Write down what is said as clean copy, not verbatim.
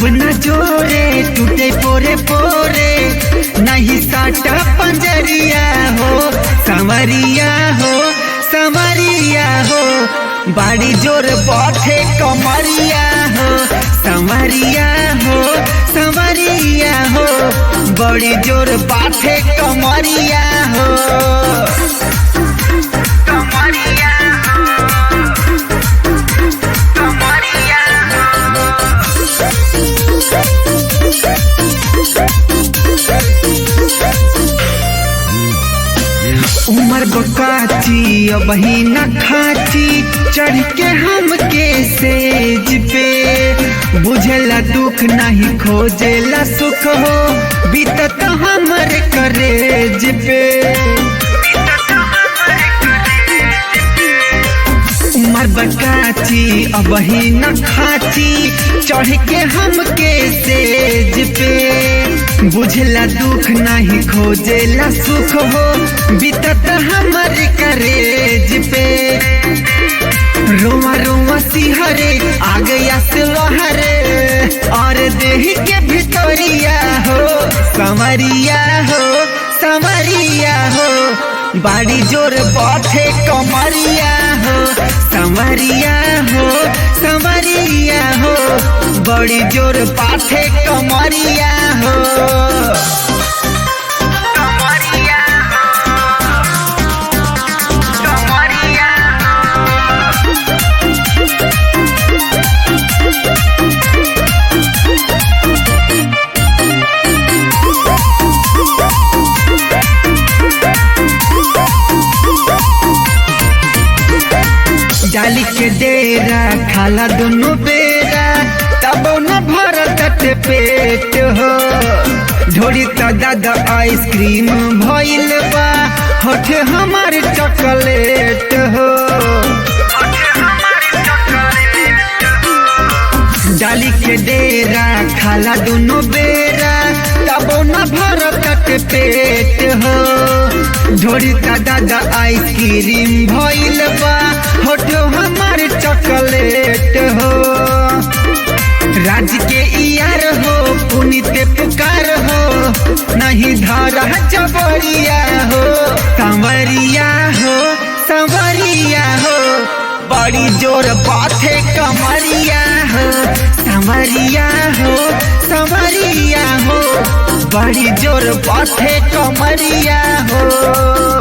लागब न जोरे टूटे पोरे पोरे, नहीं साटा पंजरिया हो संवरिया हो संवरिया हो, बाड़ी जोर बाथे कमरिया हो संवरिया हो संवरिया हो, बड़ी जोर बाथे कमरिया हो कमरिया हो कमरिया हो। उमर बकाची अब ही न खाची, चढ़ के हम के सेज पे, बुझेला दुख नहीं खोजेला सुख हो, बीतत हमर करेज पे। उमर बकाची अब ही न खाची, चढ़ के हम के सेज पे, बुझला दुख नहीं खोजेला सुख हो, बीतत हमर करेज पे। रोआ रोआ सिहरे आ गया सिलहरे, और देह के भितरिया हो संवरिया हो संवरिया हो, बाड़ी जोर बाथे कमरिया हो संवरिया हो संवरिया हो, बड़ी जोर बाथे कमरिया हो कमरिया हो कमरिया हो। डाली के डेरा खाला दोनों बेरा, तब न भरत पेट हो, ढोरी त दादा आइसक्रीम भइल बा, होठ हमार चॉकलेट हो। डाली के डेरा खाला दोनों बेरा, तब न भरत पेट हो, ढोरी त दादा आइसक्रीम भइल बा, होठ हमार चॉकलेट हो। राज के यार हो पुनीत पुकार हो, नहीं धारा जबरिया हो संवरिया हो संवरिया हो, बड़ी जोर बाथे कमरिया हो संवरिया हो संवरिया हो, बड़ी जोर बाथे कमरिया हो।